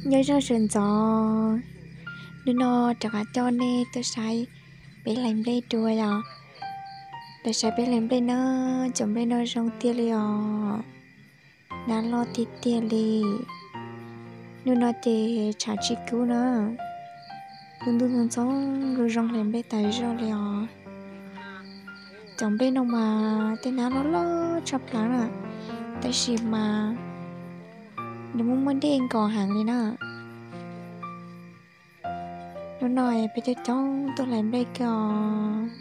Nyob zoo sawv ntxov, hnub no rov qab coj nej tuaj saib peb hlais nplej dua yom. Los saib peb hlais nplej na, cov nplej no zoo tiag li os. Hnab loj tiag tiag li. Hnub no ces tshav tsis kub na, lub ntuj ntxoov ntxoo zoo hlais nplej tas zog li os. Cov nplej no mas tej hnab loj loj tshaj plaws na, tab sis mas nws muaj muaj dej nkaus heev li na. Hnub no peb coob coob tuaj hlais nplej kawg os.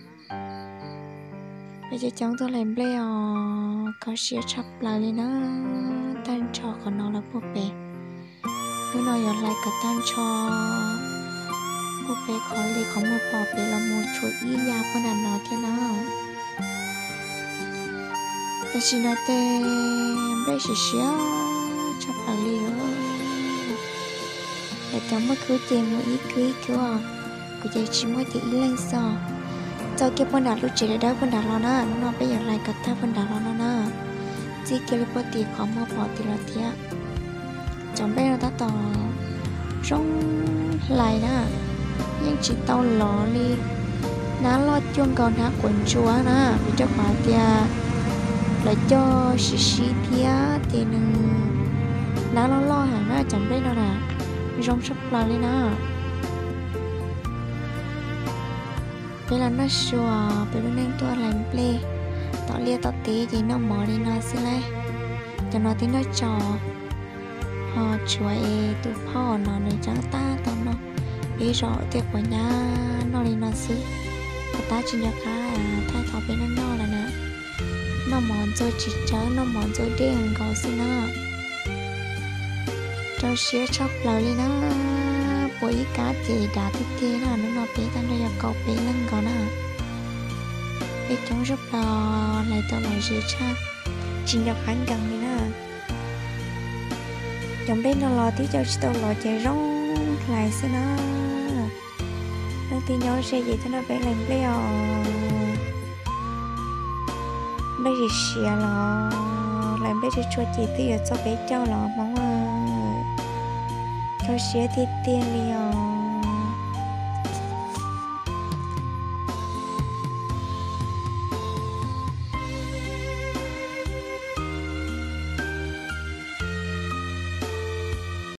Peb coob coob tuaj hlais nplej os, kho siab tshaj plaws li na. Tag nrho qhov no los puag pem. Hnub no yuav hlais kom tag nrho puag pem qhov li qhov muag pom pem los mus tshuav ib yam puag nram no thiab na. Tam sim no ces nplej siav siav tshaj plaws li os. Lawv cov muaj khub ces mus ib khub ib khub os. Kuv ces tsis muaj ces ib leeg xwb. Txog kiag puag nram lub tsev dawb dawb puag nram los na, hnub no peb yuav hlais kom tag puag nram los no na. Txij kiag li puag tim qhov muag pom tim los thiab. Cov nplej no tab tom zoo hlais na, yeej tsis tau lov li. Hnab loj cuag nkaus hnab quav ntsuab na, vim rau qhov tias lawv coj sib sib thiab ces nws hnab loj loj heev na, cov nplej no na, zoo tshaj plaws li na. Peb los noj su, peb lub neej tuaj hlais nplej, tom liaj tom teb ces noj mov li no xwb lauj. Cov no twb noj tsaus, ho tshuav es tus phauj no nws tseem tab tom noj, peb zos thiaj quav nyab noj li no xwb. Pov tab tsis nco qab thaij tau peb noj noj lawm na. Noj mov ntxuag tsis tsawg, noj mov ntxuag dej nkaus xwb na. Rau siab tshaj plaws li na, puas ib kab ces dav tiag tiag na, hnub no peb tag nrho yog kaum peb leej nkaus na. Peb coob tshaj plaws, hlais tau lom zem tshaj, tsis nco qab nkees li na. Cov nplej no los twb coj tsis tau los ces zoo hlais xwb na. Leej twg nyob ze ces tuaj nrog peb hlais nplej os. Nplej siav siav los hlais nplej tsuag tsuag ces twb yuav txog peb caug los Hmoob. Rau siab tiag tiag li os.